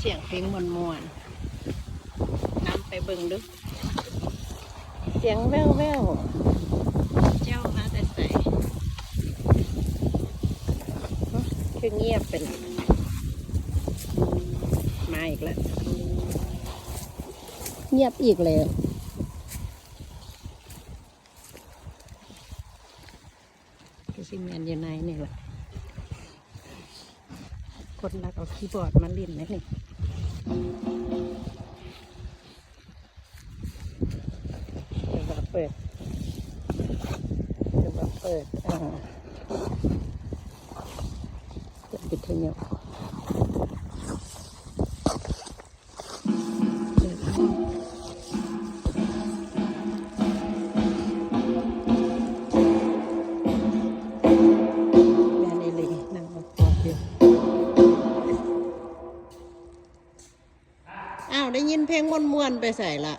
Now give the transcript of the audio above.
ສຽງເພງມ່ວນໆ ນຳໄປເບິ່ງດູ ສຽງແວ່ວໆ ເຈົ້າມາແຕ່ໃສ? ຄືງຽບໄປລະ? ມາອີກແລ້ວ ງຽບອີກແລ້ວ. ຄືຊິແມ່ນຢູ່ໃນນີ້ແຫຼະ ຄົນລັກເອົາຄີບອດມາຫຼິ້ນໃນນີ້. ຖືວ່າເປີດ ຖືວ່າເປີດ ເອີ ເປີດວິທະຍຸ. ແມ່ນອີ່ຫຼີ ນັ່ງອົບປອບຢູ່. ອ້າວ ໄດ້ຍິນເພງມ່ວນໆ ໄປໃສລະ?